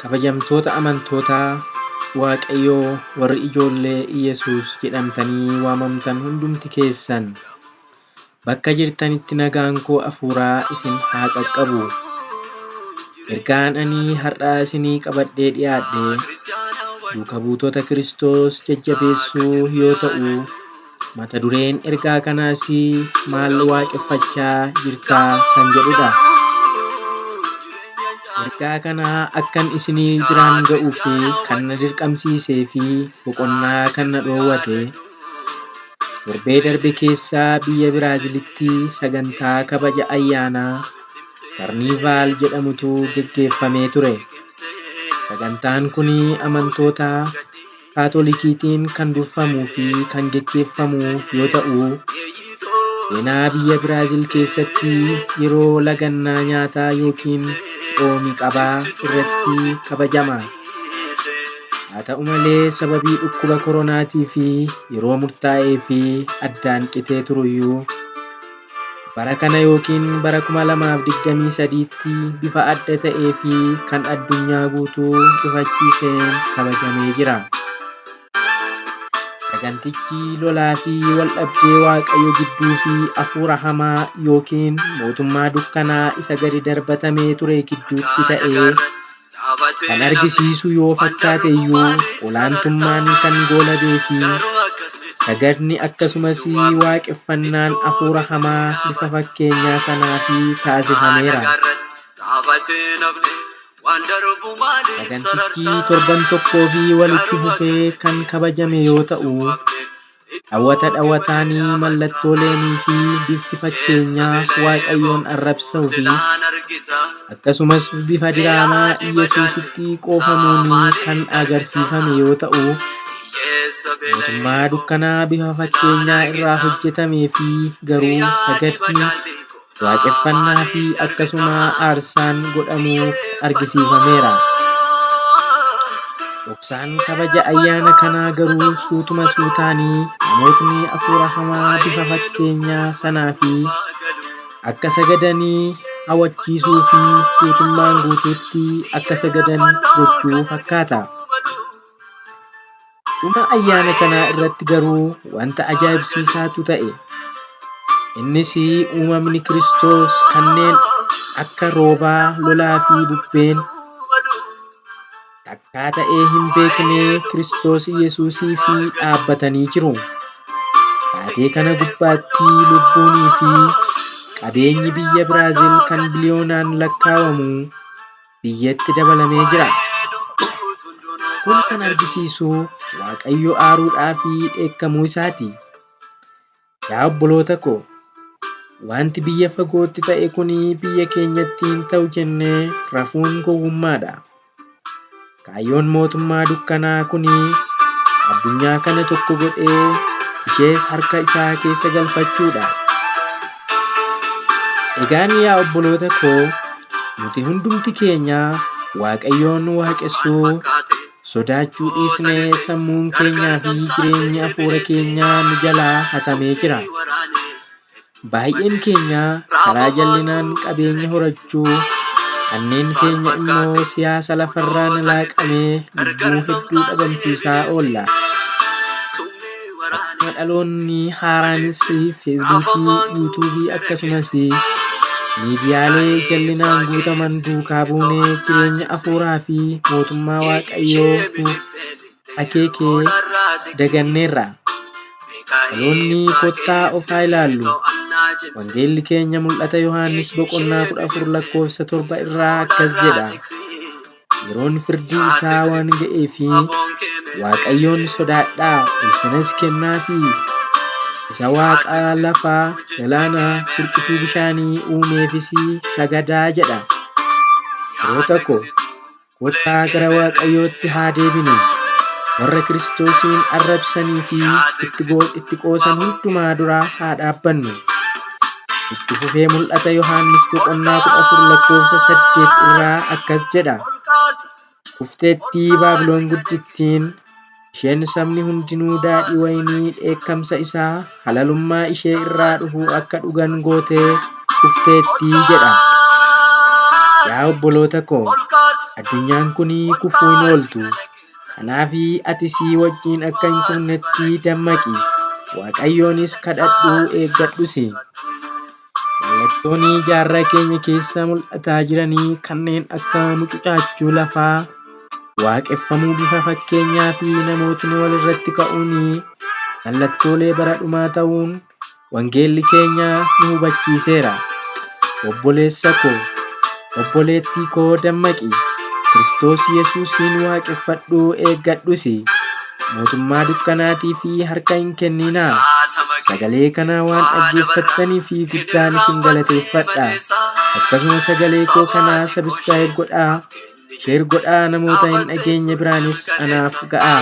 Kabajamtoota amantootaa Waaqayyoo warri ijoollee Iyyasuus jedhamtanii waamamtan hundumti keessan bakka jirtanitti nagaan koo afuuraa isin haa qaqqabu. Ergaan ani har'a isinii qabadhee dhiyaadhe duuka buutota Kiristoos jajjabeessuu yoo ta'u, mata dureen ergaa kanaas maal waaqeffachaa jirtaa kan jedhudha. Ergaa kana akkan isinii biraan ga'uuf kan na dirqamsiisee fi boqonnaa kan na dhoowwate torbee darbe keessa biyya Biraazilitti sagantaa kabaja ayyaanaa Karniivaal jedhamutu geggeeffamee ture. Sagantaan kun amantoota Kaatolikiitiin kan durfamuu fi kan geggeeffamu yoo ta'u, seenaa biyya Biraazil keessatti yeroo lagannaa nyaataa ykn xoomi qabaa irratti kabajama. Haa ta'u malee sababii dhukkuba koronaatii fi yeroo murtaa'ee fi addaan citee turuyyuu, bara kana ykn bara 2023tti bifa adda ta'ee fi kan addunyaa guutuu rifachiiseen kabajamee jira. Sagantichi lolaa fi waldhabdee Waaqayyo gidduu fi hafuura hamaa ykn mootummaa dukkanaa isa gadi darbatamee ture gidduutti ta'ee kan argisiisu yoo fakkaate iyyuu olaantummaan kan goolabee fi sagadni akkasumas waaqeffannaan hafuura hamaa bifa fakkeenyaa sanaa fi taasifameera. Sagantichi torban tokkoo fi walitti fufee kan kabajame yoo ta'u, dhawata dhawataanii mallattooleen fi bifti fakkeenyaa Waaqayyoon arrabsuu fi akkasumas bifa diraamaa Iyyasuusitti qoofamuun kan agarsiifame yoo ta'u, mootummaa dukkanaa bifa fakkeenyaa irraa hojjetamee fi garuu sagadni, waaqeffannaa fi akkasuma aarsaan godhamuuf argisiifameera. Dhoksaan kabaja ayyaana kanaa garuu suutuma suutaanii namootni hafuura hamaa bifa fakkeenyaa sanaa fi akka sagadanii hawachiisuu fi guutummaan guutuutti akka sagadan gochuu fakkaata. Dhuma ayyaana kanaa irratti garuu wanta ajaa'ibsiisaatu ta'e. Innis uumamni Kiristoos kanneen akka roobaa, lolaa fi bubbeen takkaa ta'ee hin beekne Kiristoos Yesuusiif dhaabbatanii jiru. Taatee kana gubbaatti lubbuunii fi qabeenyi biyya Biraazil kan biliyoonaan lakkaawamu biyyatti dabalamee jira. Kun kan argisiisu Waaqayyo aaruudhaa fi dheekkamuu isaati. Yaa obboloota ko, wanti biyya fagootti ta'e kun biyya keenyatti hin ta'u jennee rafuun gowwummaadha. Kaayyoon mootummaa dukkanaa kun addunyaa kana tokko godhee ishees harka isaa keessa galfachuudha. Egaan yaa obboloota koo, nuti hundumti keenya Waaqayyoon waaqessuu sodaachuu dhiisnee sammuun keenyaa fi jireenyi hafuura keenyaa nu jalaa hatamee jira. Baay'een keenya karaa jallinaan qabeenya horachuu, kanneen keenya immoo siyaasa lafarraan laaqamee lubbuu hedduu dhabamsiisaa oolla. Akkuma dhaloonni haaraanis Feesbuukii, Yuutuubii akkasumas miidiyaalee jallinaan guutaman duukaa buunee jireenya hafuuraa fi mootummaa Waaqayyoo nuuf akeeke daganneerra. Dhaloonni kottaa of haa ilaallu. Wangeelli keenya Mul'ata Yohaannis boqonnaa 14 lakkoofsa 7 irraa akkas jedha. Yeroon firdii isaa waan ga'eef Waaqayyoon sodaadhaa, ulfinas kennaafii. Isa Waaqa lafa, galaana, burqituu bishaanii uumeefis sagadaa jedha. Firoota ko, kottaa gara Waaqayyootti haa deebinu. Warra Kiristoosiin arrabsanii fi itti qoosan hundumaa dura haa dhaabbannu. Itti fufee Mul'ata Yohaannis boqonnaa 14 lakkoofsa 8 irraa akkas jedha. Kufteettii Baabilon guddittiin, isheen sabni hundinuu daadhii wayinii dheekkamsa isaa halalummaa ishee irraa dhufu akka dhugan goote kufteettii jedha. Yaa obboloota koo, Addunyaan kun kufuu hin ooltu. Kanaaf ati sii wajjin akka hin kufnetti dammaqi. Waaqayyoonis kadhadhu eeggadhus. Mallattoon jaarraa keenya keessa mul'ataa jiranii kanneen akka mucucaachuu lafaa, waaqeffamuu bifa fakkeenyaa fi namootni walirratti ka'uun mallattoolee bara dhumaa ta'uun wangeelli keenya nu hubachiiseera. Obboleessa koo, obboleettii koo dammaqi. Kiristoos Yesuusiin waaqeffadhu eeggadhus. Mootummaa dukkanaatii fi harka hin kenninaa. Sagalee kana waan dhaggeeffattanii fi guddaan isin galateeffadha. Akkasuma sagalee koo kana subscribe godhaa, share godhaa namoota hin dhageenye biraanis anaaf ga'aa.